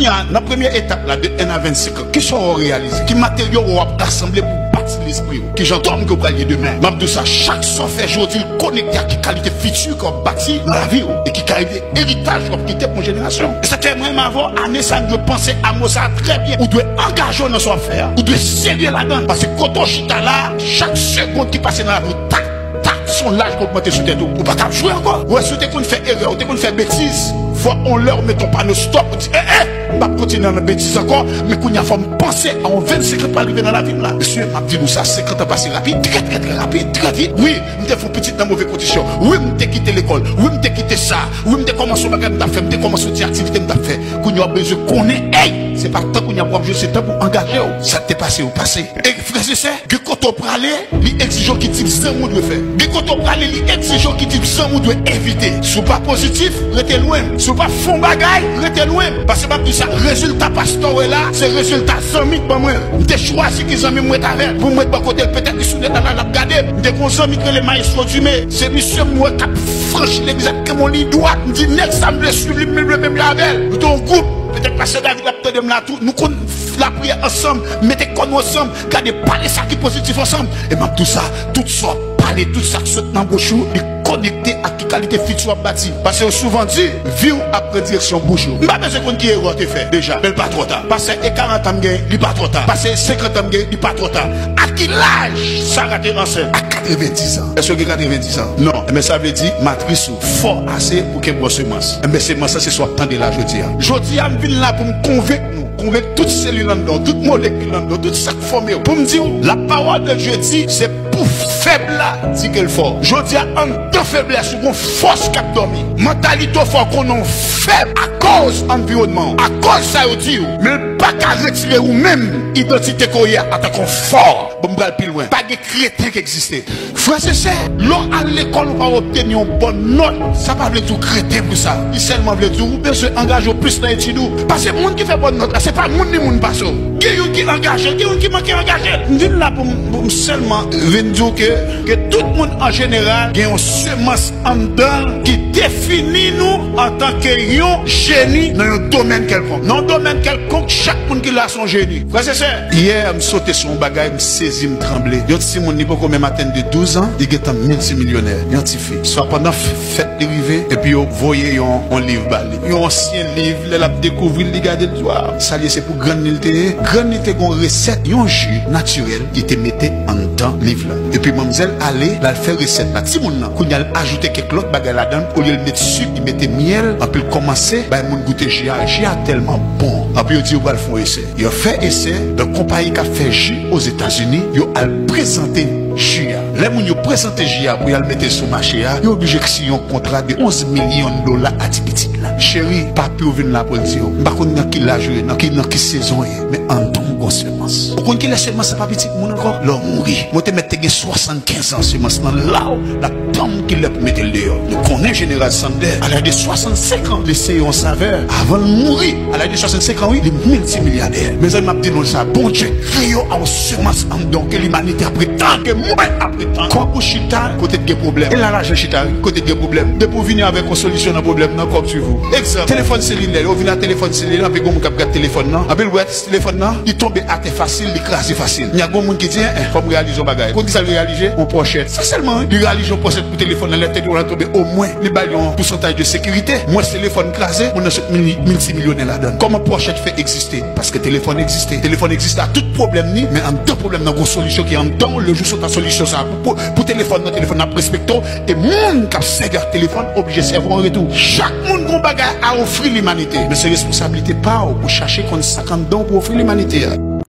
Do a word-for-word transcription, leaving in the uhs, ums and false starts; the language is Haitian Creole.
Kounye a, nan premye etap la, de en a vennsenk an, kisa w reyalize? Ki materyo w ap rasanble pou bati lespri w? Ki jan dòm ke w pral ye demen? M ap di w sa, chak sa w fè jodi, l konekte ak ki kalite fiti ke w ap bati nan lavi w e ki kalite eritaj w ap kite pou jenerasyon. E sa k fè mwen menm avè w, ane sa, nou dwe panse a mo sa a trè byen. Ou dwe angaje w nan sa w ap fè a. Ou dwe serye ladan l. Paske kote w chita la a, chak segonn ki pase nan lavi w, tak, tak, se yon laj k ogmante sou tèt ou. Ou pa kab jwe ankò. Ou wè, si w te konn fè erè, ou te konn fè betiz, fò on lè ou mete yon pano stòp, ou di, eh, eh, m p ap kontinye nan betiz ankò, men kounye a fò m panse a yon vennsenk an k pral rive nan lavi m la. Mesye, m ap di nou sa, senkant an pase rapid, trè, trè, trè rapid, trè vit. Wi, m te fè yon pitit nan move kondisyon. Wi, m te kite lekòl. Wi, m te kite sa. Wi, m te kòmanse yon bagay m t ap fè. M te kòmanse yon ti aktivite m t ap fè. Kounye a w ap bezwen konnen, ey, se pa tan kounye a pou w ap jwe, se tan pou w angaje w. Sa k te pase yo pase. E frè e sè, gen kote w prale, li egzije w ki tip zanmi w dwe fè. Gen kote w prale, li egzije w ki tip zanmi w dwe evite. Si w pa pozitif, rete lwen m. Si w pa fè yon bagay, rete lwen m. Paske m ap di w sa, rezilta pastè w wè la, se rezilta zanmi k ban mwen l. M te chwazi ki zanmi m ret avè l, pou m ret bò kote l. Petèt li sou nèt la, la, l ap gade m. M te gen yon zanmi ki rele Maestro Dume. Se misye m wè k ap franchi legliz ak yon liy dwat. M di, nèg sa, m vle swiv li, m vle menm jan avè l. Nou te yon gwoup. Petèt pastè David ap tande m la tou. Nou konn lapriyè ansanm, mete kò nou ansanm, gade, pale sa ki pozitif ansanm. E m ap di w sa, tout sa w ap pale, tout sa k sot nan bouch ou, li konekte ak ki kalite fiti w ap bati. Paske yo souvan di, vi w ap pran direksyon bouch ou. M pa bezwen konn ki erè w te fè deja, men l pa twò ta. Pase e karant an m gen, li pa twò ta. Pase e senkant an m gen, li pa twò ta. A ki laj Sara te ansent? A katrevendiz an. Èske w gen katrevendiz an? Non. Enben, sa vle di, matris ou fò ase pou kenbe yon semans. Enben, semans lan, se sa w ap tande la jodi a. Jodi a, m vin la pou m konvenk nou, konvenk tout selil anndan w, tout molekil anndan w, tout sa k fòme w, pou m di w, la parole de Dieu dit, se pou fèb la di ke l fò. Jodi a, anndan feblès ou, gon fòs k ap dòmi. Mantalite w fè w konnen w fèb akoz anviwònman w. Akoz sa yo di w. Men l pa ka retire ou menm idantite ke w ye a antanke yon fò. Bon, m pral pi lwen. Pa gen kreten k egziste. Frè e sè, lè w al lekòl, ou pa obteni yon bòn nòt, sa pa vle di w kreten pou sa. Li sèlman vle di w bezwen angaje w plis nan etid ou. Paske moun ki fè bòn nòt la, se pa moun ni moun pase w. Gen youn ki angaje l, gen youn ki manke angaje l. M vin la pou m, pou m sèlman vin di w ke, ke tout moun an jeneral gen yon semans anndan l ki defini nou antanke yon jeni nan yon domèn kèlkonk. Nan yon domèn kèlkonk, chak moun ki la se yon jeni. Frè e sè, yè, m sote sou yon bagay, m sezi, m tranble. Yon timoun, li poko menm atenn de douz an, li gentan miltimilyonè. Yon tifi. Swa pandan f-, fèt li rive, epi yo voye yon, yon liv ba li. Yon ansyen liv, lè l ap dekouvri l, li gade l, li di, waw, sa l ye, se pou grann li l te ye. Grann li te gon resèt, yon ji natirèl, li te mete anndan liv la. Epi manmzèl ale, l al fè resèt la. Timoun nan, kounye a l ajoute kèk lòt bagay ladan l, olye l met sik, li mete myèl, epi l kòmanse bay moun goute ji a. Ji a tèlman bon. Epi yo di yo pral fè yon esè. Yo fè esè, yon konpayi k ap fè ji Ozetazini, yo al prezante ji a. Lè moun yo prezante ji a pou y al mete l sou mache a, yo oblije siyen yon kontra de onz milyon dola a ti pitit la. Cheri, papi w vin la pou l di w, m pa konn nan ki laj ou ye, nan ki, nan ki sezon w ye, men anndan w gon semans. Ou konn kilè semans sa pa pitit moun ankò? Lè w mouri. Mwen te mèt te gen swasannkenz an, semans lan la w, l ap tann kilè pou mete l deyò. Nou konnen Jeneral Sanders, a laj de swasannsenk an, li seye yon savè. Avan l mouri, a laj de swasannsenk an, wi, li miltimilyadè. Mezanmi, m ap di nou sa, Bondye kreye w ak yon semans anndan w ke limanite ap ret tann, ke mwen ap ret tann. Kòb ou chita kote t gen pwoblèm. E la lajan chita, wi, kote t gen pwoblèm. Depi w vini avèk yon solisyon nan pwoblèm nan, kòb swiv ou. Egzanp, telefòn selilè, yo vin ak telefòn selilè, anpil gwo moun k ap gad telefòn nan. Anpil wè telefòn nan, li tonbe atè fasil, li kraze fasil. Nya gon moun ki di, en, en, fò m reyalize yon bagay. Konn kisa l reyalize? Yon pòchèt. Sa sèlman, wi. Li reyalize yon pòchèt pou telefòn nan, lè telefòn nan tonbe, omwen, li ba l yon pousantaj de sekirite. Mwens telefòn kraze, moun nan sot mil-, miltimilyonè ladan l. Kòman pòchèt fè egziste? Paske telefòn egziste. Telefòn egziste a tout pwoblèm ni, men anndan pwoblèm nan, gon solisyon ki anndan w. Lejou sot a solisyon sa a pou, pou, pou telefòn nan, telefòn nan ap respekte w. E moun k ap sèvi ak telefòn oblije sèvi w an retou. Chak moun gon bagay a ofri limanite, men se responsablite pa w pou chache konn sa k anndan w pou ofri limanite a.